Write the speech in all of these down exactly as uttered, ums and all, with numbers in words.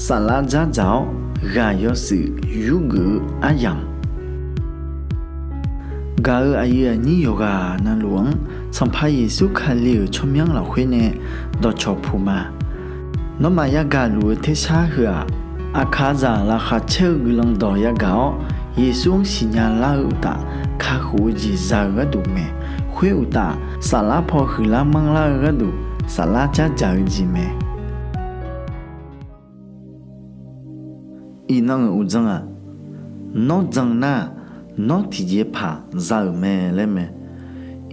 Saflar dzardzaq-awr ghaq yawshuif yurgeuf-eu aryamq, gaq-euq aqyuif aqnyir yawqghaq navluf-anr Sanqpaq Yeqsur Kali-euq tsawrmyanr lafkhoer nae dawqcawq puq ma. Nawmaf yagaq luf-eu tersar heu-aq, aqkaqzaq laqkhaq caer-eu guiqlanq dawq yagaq-awr, Yeqsur-anr siqnya lar-eu uqtaf, kakhof-eu jeq za-eu gharduq mae. Khoer uqtaf, saflar paw huiqlar manrlar-eu gharduq, saflar dzardzaq-eu jeq mae. Iqnan-euq uqdzan-aq, Nawr jan nar-aq, nawr tiqjeqpaq za-euq mae laer mae.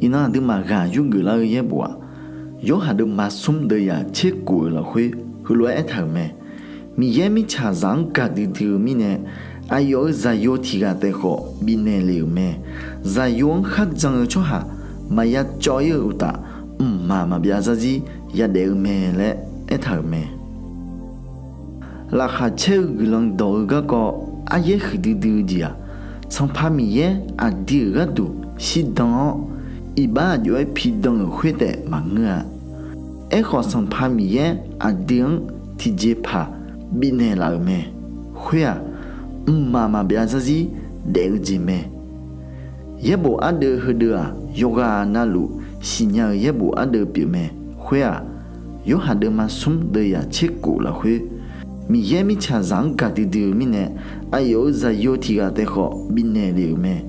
Iqnan aqduimaf ghaq yurgeuf lar-eu yaerbof-aq, Yorhaq deuvma smr deuvyaq tserkof-eu lafkhoer heulof-aer aertaq-euq mae. Miqyaer mirtsaqzaq-anr gaqdui dui-eu mirnae, aqyawf-euq Zaqyo tiq ghaq taef khawf bifnaeq lef-euq mae. Zaqyo-anr kharjan-eu tsawrhaq maqya cawv-ir-eu uqtaf, mqmaq maqbyav zarzir yadaef-eu mae laer aertaq-euq mae. Laqkhaq caer-eu guiqlanq dawq-eu garkawv aryaer huiqdui dui-eu jeq-aq, Sanqpaq Miqyaer aqdui-euq gharduq shirdan-awr, iqbax aqjox-aer pidan-euq khoertaef maqngeur-a. Aerkhawf, Sanqpaq Miqyaer aqdui-anr tiqjeqpaq bifnaeq laf-euq mae. Khoer-aq, mqmaq maqbyav zarzir daef-eu jeq mae. Yaerbof ardeuv heudeuv-aq, yawqghaq navluf siqnya-eu yaerbof ardeuv pyeufmae. Khoer-aq, Yorhaq deuvma smr deuvyaq tserkof lafkhoer, Miqyaer mirtsaqzaq-anr gaqdui dui-eu mirnae, aqyawf-euq Zaqyo tiq ghaq taef khawf bifnaeq lef-euq mae.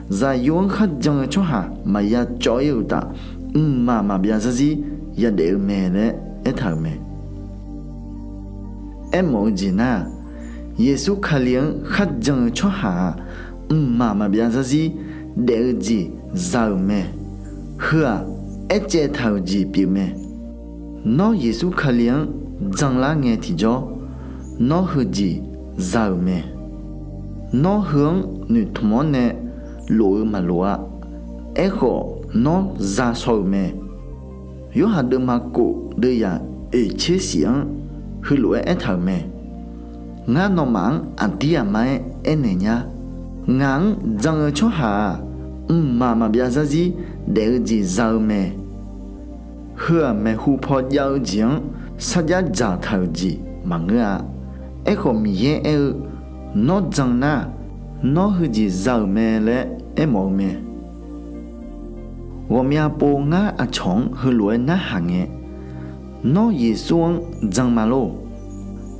Zaqyo-anr kharjan-eu tsawrhaq maqya cawv-ir-eu uqtaf, mqmaq maqbyav zarzir yadaef-eu mae laer aertaq-euq mae. Aermawf-eu jeq nar-aq, Yeqsur Kali-anr kharjan-eu tsawrhaq-aq, mqmaq maqbyav zarzir daef-eu jeq za-euq mae. Heu-aq, aercaev taq-euq jeq pyeufmae. Nawr Yeqsur Kali-anr janlar ngae tiqjawr, nawr heujeq za-euq mae. Nawr heu-anr noeqtmq-anr nae lof-eu maqloq-a. Aerkhawf, nawr za shaw-euq mae. Yorhaq deuvma kof deuvyaq oeq tser shif-anr heulof-aer aertaq-euq mae. Ngar nawmaf-anr aqdir aqma-aer aernaeq nyar. Ngaq-anr jan-eu tsawrhaq-aq, mqmaq maqbyav zarzir daef-eu jeq za-eu mae. Heu-aq, maeqhu paw jav-eu jeq-anr sarjax dzaqtaq-euq jeq maqngeur-a. Aerkhawf, Miqyaer aer-eu, Nawr jan nar-aq, nawr heujeq za-euq mae laer aermawf-eu mae. Ghawqmyav pov ngar aqcawq-anr heulof-aer narhaq ngae, Nawr Yeqsur-anr jan ma lor.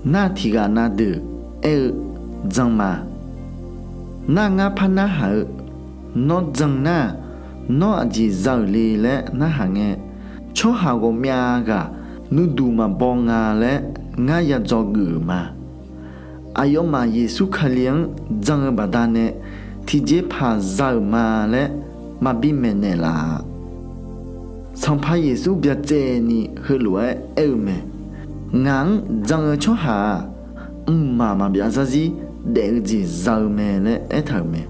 Nar tiq ghaq na deuq aer-eu, Jan ma. Nar ngar par narhaq-eu, Nawr jan nar-aq, nawr aqjeq za-euq le laer narhaq ngae, tsawrhaq ghawqmyav ghaq nuiduq maqbaw nga laer ngar ya dzawgeuf-euq ma. Aqyawfmaf Yeqsur Kali-anr jan-eu baqdanae tiqjeqpaq za-euq ma laer maqbi maeqnaeq laf-a. Sanqpaq Yeqsur byacaevni heulof-aer aer-eu mae. Ngaq-anr jan-eu tsawrhaq-aq, mqmaq maqbyav zarzir daef-eu jeq za-eu mae laer aertaq-euq mae.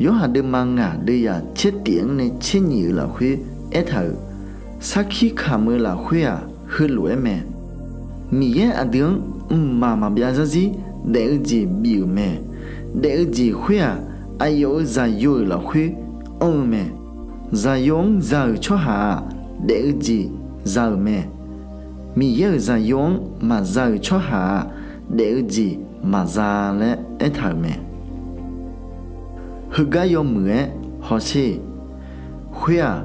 Yorhaq deuvma ngaq deuvyaq tser tif-anr nae tser nyif-eu lafkhoer aertaq-euq, sarkir kamq-eu lafkhoer-aq, heulof-aer mae. Miqyaer aqdui-anr mqmaq maqbyav zarzir daef-eu jeq bif-euq mae. Daef-eu jeq khoer-aq, aqyawf-euq Zaqyo-euq lafkhoer anr-eu mae. Zaqyo-anr za-euq tsawrhaq-aq, daef-eu jeq za-euq mae. Miqyaer-euq Zaqyo-anr maqza-euq tsawrhaq-aq, daef-eu jeq maqza laer aertaq-euq mae. Heugar yawmuiq-aer hawsher. Khoer-aq,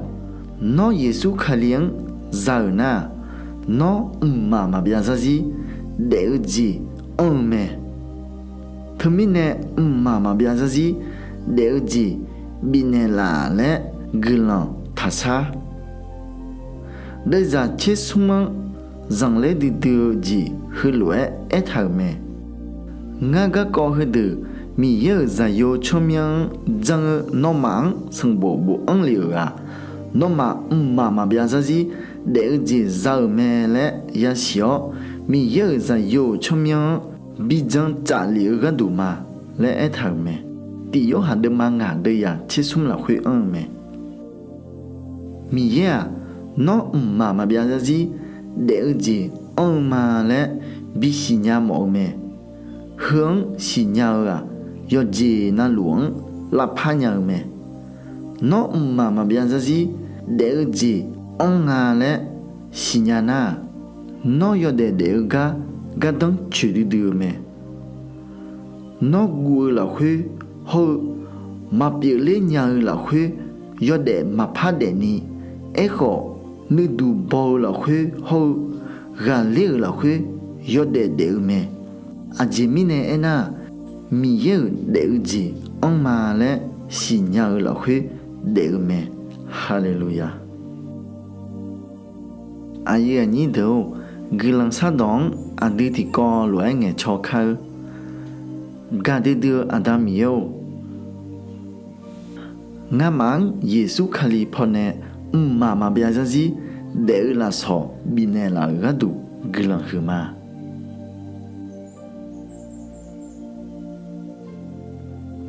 nawr Yeqsur Kali-anr za-euq nar-aq, nawr mqmaq maqbyav zarzir daef-eu jeq anr-eu mae. Teumirnae mqmaq maqbyav zarzir daef-eu jeq bifnaeq laf laer guiqlanq taqshar. Deuvzaq tser smr-anr zanqler duidui-eu jeq heulof-aer aertaq-euq mae. Ngar garkawv heudeuq Miqyaer-euq Zaqyo tsawrmyanr-anr jan-eu nawmaf-anr sanqbof bofanr lef-euq-aq, nawmaf mqmaq maqbyav zarzir daef-eu jeq za-euq mae laer yasiq-awr, Miqyaer-euq Zaqyo-euq tsawrmyanr-anr bi jan tsaf lef-eu gharduq ma laer aertaq-euq mae. Tiq Yorhaq deuvma ngaq deuvyaq tser smr lafkhoer anr-eu mae. Miqyaer-aq, nawr mqmaq maqbyav zarzir daef-eu jeq anr-eu ma laer bi siqnya mawf-eu mae. Heu-anr siqnya-eu-aq, yawqjeq navluf-anr lavpar nya-eu mae. Nawr mqmaq maqbyav zarzir daef-eu jeq anr nga laer siqnya nar-aq, nawr yawdaef daef-eu gar gardanr coeqdui dui-eu mae. Nawr guv-eu lafkhoer hawr-eu maqpyeufler nya-eu lafkhoer yawdaef maqpar daefni, aerkhawf nuiduq baw-eu lafkhoer hawr-eu ghaqler-euq lafkhoer yawdaef daef-eu mae. Aqjeq mirnae aernar-aq, Miqyaer-euq daef-eu jeq anrma laer siqnya-eu lafkhoer daef-eu mae. Haleluya! Aqyuif aqnyir deuq-or, guiqlanq shardawq-anr aqdui tiqkawv lof-aer ngaeqcaw kar-eur. Gaqdui dui-eu Aqda Miqyaer-or, ngamaf-anr Yeqsur Kali pawnae mqmaq maqbyav zarzir daef-eu lafsawq bifnaeq laf-euq gharduq guiqlanq huiqma.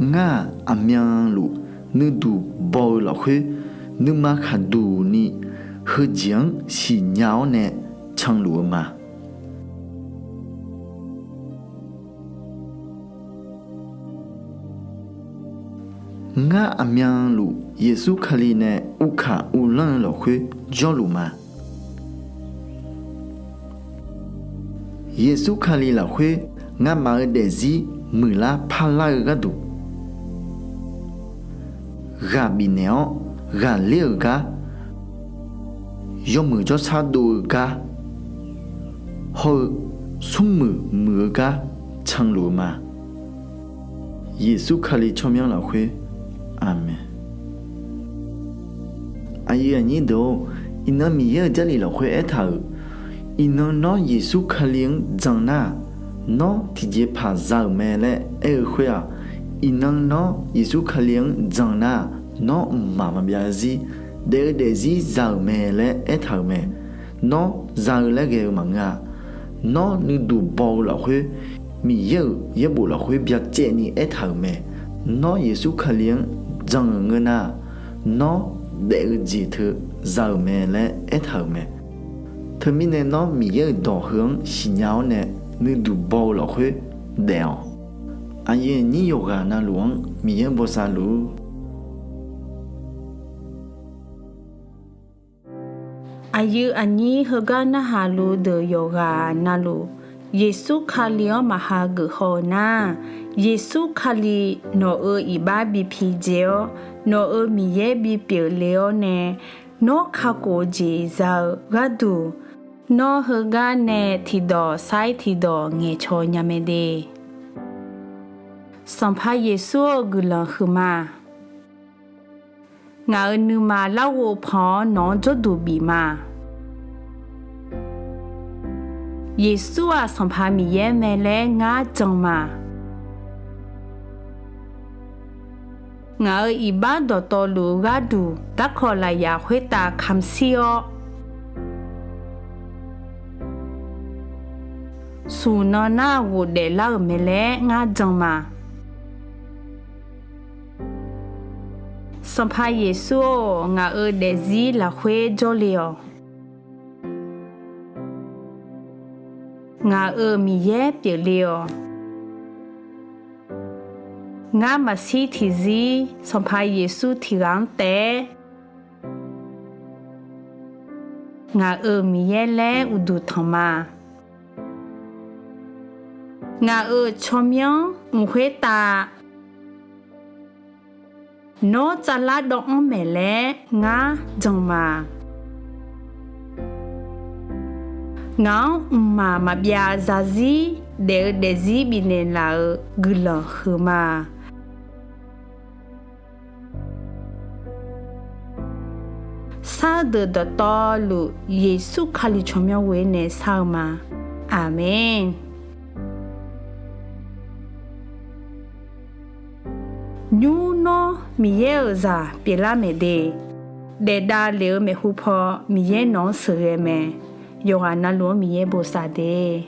Ngar-aq aqmyanluf nuiduq baw-eu lafkhoer nuima khaqduq ni heujeq-anr siqnya-awr nae canluf-eu ma. Ngar aqmyanluf Yeqsur Kali nae uvkaq uvlanr-eu lafkhoer jawrluf ma. Yeqsur Kali lafkhoer ngamaf-eu daefzir muiqlar parlar-eu gharduq ghaq bifnaeq-awr ghaqler-euq gar, yawmuiq jawrshar dov-eu gar hawr-eu smrmuiq muiq-eu gar canluf-eu ma. Yeqsur Kali tsawrmyanr lafkhoer, Aqmeq. Aqyuif aqnyir deuq-or, iqnan Miqyaer-euq Jarlif lafkhoer aertaq-euq, iqnan nawr Yeqsur Kali-anr jan nar-aq, nawr tiqjeqpaq za-euq mae laer aer-eu khoer-aq, iqnan nawr Yeqsur Kali-anr jan nar-aq, nawr mqmaq maqbyav zarzir daef-eu daefzir za-euq mae laer aertaq-euq mae. Nawr za-eu laer ghae-eu maqngeur-a. Nawr nuiduq baw-eu lafkhoer, Miqyaer-euq yaerbof lafkhoer byacaevni aertaq-euq mae. Nawr Yeqsur Kali-anr jan-euq ngeur nar-aq, nawr daef-eu jeq teu za-euq mae laer aertaq-euq mae. Teumirnae nawr Miqyaer-euq dawq heu-anr siqnya-awr nae nuiduq baw-eu lafkhoer daef-awq. Aqyuif aqnyir yawqghaq navluf-anr Miqyaer bosav luf-ur. Aqyuif aqnyir heugar narhaq luf deuq yawqghaq navluf, Yeqsur Kali-anr maqha geuf haw-eu nar, Yeqsur Kali nawq-euq iqbax bi pidzae-awr, nawq-euq Miqyaer bipyeuf le-awr nae, nawr kakhof-eu jeq za-eu gharduq, nawr heugar nae tiqdawq sair tiqdawq ngaeqcaw nya mae de. Sanqpaq Yeqsur-eu guiqlanq huiqma. Ngaq-euq nuima larghov pan-awr nawq-anr jawrduq bif ma. Yeqsur-aq Sanqpaq Miqyaer mae laer ngar jan ma. Ngaq-euq iqbax dawqtawvluf-eu gharduq darkawq lafyaq khoertav kamq shir-awr, smq nan nar ghofdaef lar-euq mae laer ngar jan ma. Sanqpaq Yeqsur-or, ngaq-euq daefzir lafkhoer jawrle-awq. Ngaq-euq Miqyaer pyeufle-awq. Ngar maqshir tiqzir Sanqpaq Yeqsur tiq ghaq-anr taef-aer ngaq-euq Miqyaer laer uqduq tanq ma. Ngaq-euq tsawrmyanr mq khoertav nawr tsavlar dawv-anr maeq laer ngar jan ma. Ngaq-anr mqmaq maqbyav zarzir daef-eu daefzir bifnaeq laf-euq guiqlanq huiqma. Sar-eu deuq dawqtawvluf Yeqsur Kali tsawrmyanr ghoer nae sar-eu ma. Aqmeq. Nymr nawr Miqyaer-euq zaq pyeuflar maeq de. Daefdav lef-eu maeqhu paw Miqyaer nawq-anr sheuqghae mae. Yawqghaq navluf-anr Miqyaer bosav de.